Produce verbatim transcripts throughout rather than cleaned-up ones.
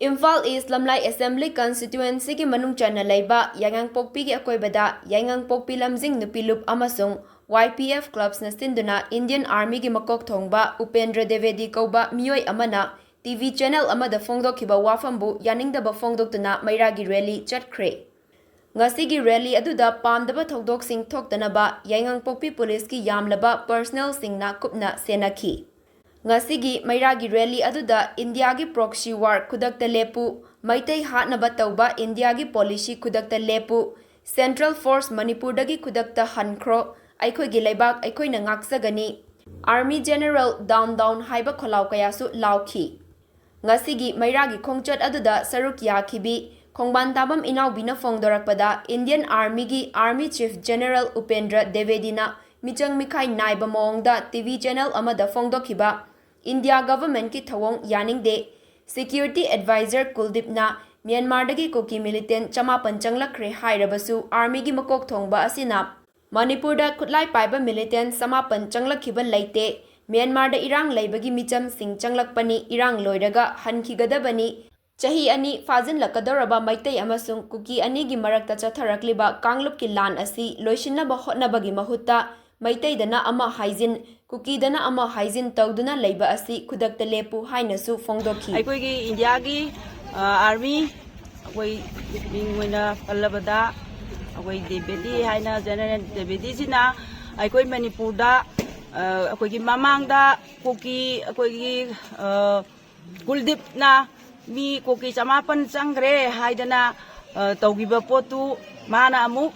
ꯏꯝꯐꯥꯜ ꯏꯁ ꯂꯝꯂꯥꯏ assembly ꯀꯟꯁꯇꯤꯇ꯭ꯌꯨꯑꯦꯟꯁꯤꯒꯤ ꯃꯅꯨꯡ ꯆꯟꯅ ꯂꯩꯕ ꯌꯥꯏꯉꯪꯄꯣꯛꯄꯤꯒꯤ ꯑꯀꯣꯏꯕꯗ ꯌꯥꯏꯉꯪꯄꯣꯛꯄꯤ ꯂꯝꯖꯤꯡ ꯅꯨꯄꯤ ꯂꯨꯞ ꯑꯃꯁꯨꯡ ꯋꯥꯏ ꯄꯤ ꯑꯦꯐ ꯀ꯭ꯂꯕꯁꯅ ꯁꯤꯟꯗꯨꯅ ꯏꯟꯗꯤꯌꯟ ꯑꯥꯔꯃꯤꯒꯤ ꯃꯀꯣꯛ ꯊꯣꯡꯕ ꯎꯄꯦꯟꯗ꯭ꯔ ꯗꯦꯕꯦꯗꯤ ꯀꯧꯕ ꯃꯤꯑꯣꯏ ꯑꯃꯅ ꯇꯤ ꯚꯤ ꯆꯦꯅꯦꯜ ꯑꯃꯗ ꯐꯣꯡꯗꯣꯛꯈꯤꯕ ꯋꯥꯐꯝꯕꯨ ꯌꯥꯅꯤꯡꯗꯕ ꯐꯣꯡꯗꯣꯛꯇꯨꯅ ꯃꯩꯔꯥꯒꯤ ꯔꯦꯂꯤ ꯆꯠꯈ꯭ꯔꯦ꯫ ꯉꯁꯤꯒꯤ ꯔꯦꯂꯤ ꯑꯗꯨꯗ ꯄꯥꯝꯗꯕ ꯊꯧꯗꯣꯛꯁꯤꯡ ꯊꯣꯛꯇꯅꯕ ꯌꯥꯏꯉꯪꯄꯣꯛꯄꯤ ꯄꯨꯂꯤꯁꯀꯤ ꯌꯥꯝꯂꯕ ꯄꯔꯁꯅꯦꯜꯁꯤꯡꯅ ꯀꯨꯞꯅ ꯁꯦꯟꯅꯈꯤ꯫ ꯉꯁꯤꯒꯤ ꯃꯩꯔꯥꯒꯤ ꯔꯦꯂꯤ ꯑꯗꯨꯗ ꯏꯟꯗꯤꯌꯥꯒꯤ ꯄ꯭ꯔꯣꯛꯁꯤ ꯋꯥꯔ ꯈꯨꯗꯛꯇ ꯂꯦꯞꯄꯨ, ꯃꯩꯇꯩ ꯍꯥꯠꯅꯕ ꯇꯧꯕ ꯏꯟꯗꯤꯌꯥꯒꯤ ꯄꯣꯂꯤꯁꯤ ꯈꯨꯗꯛꯇ ꯂꯦꯞꯄꯨ, ꯁꯦꯟꯇ꯭ꯔꯦꯜ ꯐꯣꯔꯁ ꯃꯅꯤꯄꯨꯔꯗꯒꯤ ꯈꯨꯗꯛꯇ ꯍꯟꯈ꯭ꯔꯣ, ꯑꯩꯈꯣꯏꯒꯤ ꯂꯩꯕꯥꯛ ꯑꯩꯈꯣꯏꯅ ꯉꯥꯛꯆꯒꯅꯤ, ꯑꯥꯔꯃꯤ ꯖꯦꯅꯦꯔꯦꯜ ꯗꯥꯎꯟ ꯗꯥꯎꯟ ꯍꯥꯏꯕ ꯈꯣꯜꯂꯥꯎ ꯀꯌꯥꯁꯨ ꯂꯥꯎꯈꯤ꯫ ꯉꯁꯤꯒꯤ ꯃꯩꯔꯥꯒꯤ ꯈꯣꯡꯆꯠ ꯑꯗꯨꯗ ꯁꯔꯨꯛ ꯌꯥꯈꯤꯕꯤ ꯈꯣꯡꯕꯥꯟ ꯇꯥꯕꯝ ꯏꯅꯥꯎꯕꯤꯅ ꯐꯣꯡꯗꯣꯔꯛꯄꯗ, ꯏꯟꯗꯤꯌꯟ ꯑꯥꯔꯃꯤꯒꯤ ꯑꯥꯔꯃꯤ ꯆꯤꯐ ꯖꯦꯅꯦꯔꯦꯜ ꯎꯄꯦꯟꯗ꯭ꯔ ꯗꯦꯕꯦꯗꯤꯅ ꯃꯤꯆꯪ ꯃꯤꯈꯥꯏ ꯅꯥꯏꯕ ꯃꯑꯣꯡꯗ ꯇꯤ ꯚꯤ ꯆꯦꯅꯦꯜ ꯑꯃꯗ ꯐꯣꯡꯗꯣꯛꯈꯤꯕ ꯏꯟꯗꯤꯌꯥ ꯒꯚꯔꯟꯃꯦꯟꯠꯀꯤ ꯊꯧꯑꯣꯡ ꯌꯥꯅꯤꯡꯗꯦ, ꯁꯦꯀ꯭ꯌꯨꯔꯤꯇꯤ ꯑꯦꯗꯚꯥꯏꯖꯔ ꯀꯨꯜꯗꯤꯞꯅ ꯃ꯭ꯌꯥꯟꯃꯥꯔꯗꯒꯤ ꯀꯨꯀꯤ ꯃꯤꯂꯤꯇꯦꯟꯠ ꯆꯃꯥꯄꯟ ꯆꯪꯂꯛꯈ꯭ꯔꯦ ꯍꯥꯏꯔꯕꯁꯨ, ꯑꯥꯔꯃꯤꯒꯤ ꯃꯀꯣꯛ ꯊꯣꯡꯕ ꯑꯁꯤꯅ ꯃꯅꯤꯄꯨꯔꯗ ꯈꯨꯠꯂꯥꯏ ꯄꯥꯏꯕ ꯃꯤꯂꯤꯇꯦꯟꯠ ꯆꯃꯥꯄꯟ ꯆꯪꯂꯛꯈꯤꯕ ꯂꯩꯇꯦ, ꯃ꯭ꯌꯥꯟꯃꯥꯔꯗ ꯏꯔꯥꯡ ꯂꯩꯕꯒꯤ ꯃꯤꯆꯝꯁꯤꯡ ꯆꯪꯂꯛꯄꯅꯤ, ꯏꯔꯥꯡ ꯂꯣꯏꯔꯒ ꯍꯟꯈꯤꯒꯗꯕꯅꯤ, ꯆꯍꯤ ꯑꯅꯤ ꯐꯥꯖꯤꯜꯂꯛꯀꯗꯧꯔꯕ ꯃꯩꯇꯩ ꯑꯃꯁꯨꯡ ꯀꯨꯀꯤ ꯑꯅꯤꯒꯤ ꯃꯔꯛꯇ ꯆꯠꯊꯔꯛꯂꯤꯕ ꯀꯥꯡꯂꯨꯞꯀꯤ ꯂꯥꯟ ꯑꯁꯤ ꯂꯣꯏꯁꯤꯟꯅꯕ ꯍꯣꯠꯅꯕꯒꯤ ꯃꯍꯨꯠꯇ ꯃꯩꯇꯩꯗꯅ ꯑꯃ ꯍꯥꯏꯖꯤꯟ, ꯀꯨꯀꯤꯗꯅ ꯑꯃ ꯍꯥꯏꯖꯤꯟ ꯇꯧꯗꯨꯅ ꯂꯩꯕ ꯑꯁꯤ ꯈꯨꯗꯛꯇ ꯂꯦꯞꯄꯨ ꯍꯥꯏꯅꯁꯨ ꯐꯣꯡꯗꯣꯛꯈꯤ꯫ ꯑꯩꯈꯣꯏꯒꯤ ꯏꯟꯗꯤꯌꯥꯒꯤ, ꯑ, ꯑꯥꯔꯃꯤ, ꯑꯩꯈꯣꯏ ꯃꯤꯡ ꯑꯣꯏꯅ ꯄꯜꯂꯕꯗ, ꯑꯩꯈꯣꯏ ꯗꯦꯕꯦꯗꯤ ꯍꯥꯏꯅ, ꯖꯦꯅꯦꯔꯦꯜ ꯗꯦꯕꯦꯗꯤꯁꯤꯅ ꯑꯩꯈꯣꯏ ꯃꯅꯤꯄꯨꯔꯗ, ꯑ, ꯑꯩꯈꯣꯏꯒꯤ ꯃꯃꯥꯡꯗ ꯀꯨꯀꯤ, ꯑꯩꯈꯣꯏꯒꯤ, ꯑ, ꯀꯨꯜꯗꯤꯞꯅ ꯃꯤ ꯀꯨꯀꯤ ꯆꯃꯥꯄꯟ ꯆꯪꯈ꯭ꯔꯦ ꯍꯥꯏꯗꯅ, ꯑ, ꯇꯧꯈꯤꯕ ꯄꯣꯠꯇꯨ ꯃꯥꯅ ꯑꯃꯨꯛ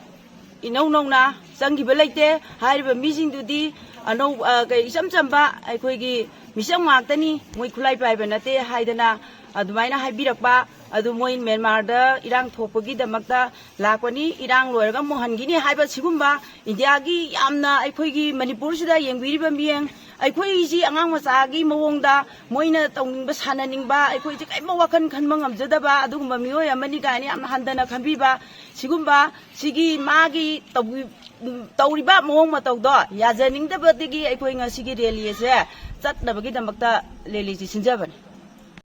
ꯏꯅꯧ ꯅꯧꯅ ꯆꯪꯈꯤꯕ ꯂꯩꯇꯦ꯫ ꯍꯥꯏꯔꯤꯕ ꯃꯤꯁꯤꯡꯗꯨꯗꯤ ꯑꯅꯧ-, ꯑ, ꯀꯩ, ꯏꯆꯝ ꯆꯝꯕ ꯑꯩꯈꯣꯏꯒꯤ ꯃꯤꯆꯝ ꯉꯥꯛꯇꯅꯤ, ꯃꯣꯏ ꯈꯨꯠꯂꯥꯏ ꯄꯥꯏꯕ ꯅꯠꯇꯦ ꯍꯥꯏꯗꯅ ꯑꯗꯨꯃꯥꯏꯅ ꯍꯥꯏꯕꯤꯔꯛꯄ꯫ ꯑꯗꯨ ꯃꯣꯏ ꯃ꯭ꯌꯥꯟꯃꯥꯔꯗ ꯏꯔꯥꯡ ꯊꯣꯛꯄꯒꯤꯗꯃꯛꯇ ꯂꯥꯛꯄꯅꯤ, ꯏꯔꯥꯡ ꯂꯣꯏꯔꯒ ꯑꯃꯨꯛ ꯍꯟꯈꯤꯅꯤ ꯍꯥꯏꯕ ꯁꯤꯒꯨꯝꯕ ꯏꯟꯗꯤꯌꯥꯒꯤ ꯌꯥꯝꯅ ꯑꯩꯈꯣꯏꯒꯤ ꯃꯅꯤꯄꯨꯔꯁꯤꯗ ꯌꯦꯡꯕꯤꯔꯤꯕ ꯃꯤꯠꯌꯦꯡ, ꯑꯩꯈꯣꯏꯁꯤ ꯑꯉꯥꯡ ꯃꯆꯥꯒꯤ ꯃꯑꯣꯡꯗ ꯃꯣꯏꯅ ꯇꯧꯅꯤꯡꯕ, ꯁꯥꯟꯅꯅꯤꯡꯕ, ꯑꯩꯈꯣꯏꯁꯦ ꯀꯔꯤꯝꯇ ꯋꯥꯈꯜ ꯈꯟꯕ ꯉꯝꯖꯗꯕ ꯑꯗꯨꯒꯨꯝꯕ ꯃꯤꯑꯣꯏ ꯑꯃꯅꯤ ꯀꯥꯏꯅ ꯌꯥꯝꯅ ꯍꯟꯊꯅ ꯈꯟꯕꯤꯕ, ꯁꯤꯒꯨꯝꯕ ꯁꯤꯒꯤ ꯃꯥꯒꯤ ꯇꯧꯕꯤ-, ꯇꯧꯔꯤꯕ ꯃꯑꯣꯡ ꯃꯇꯧꯗꯣ ꯌꯥꯖꯅꯤꯡꯗꯕꯗꯒꯤ ꯑꯩꯈꯣꯏ ꯉꯁꯤꯒꯤ ꯔꯦꯂꯤ ꯑꯁꯦ ꯆꯠꯅꯕꯒꯤꯗꯃꯛꯇ ꯔꯦꯂꯤꯁꯤ ꯁꯤꯟꯖꯕꯅꯤ꯫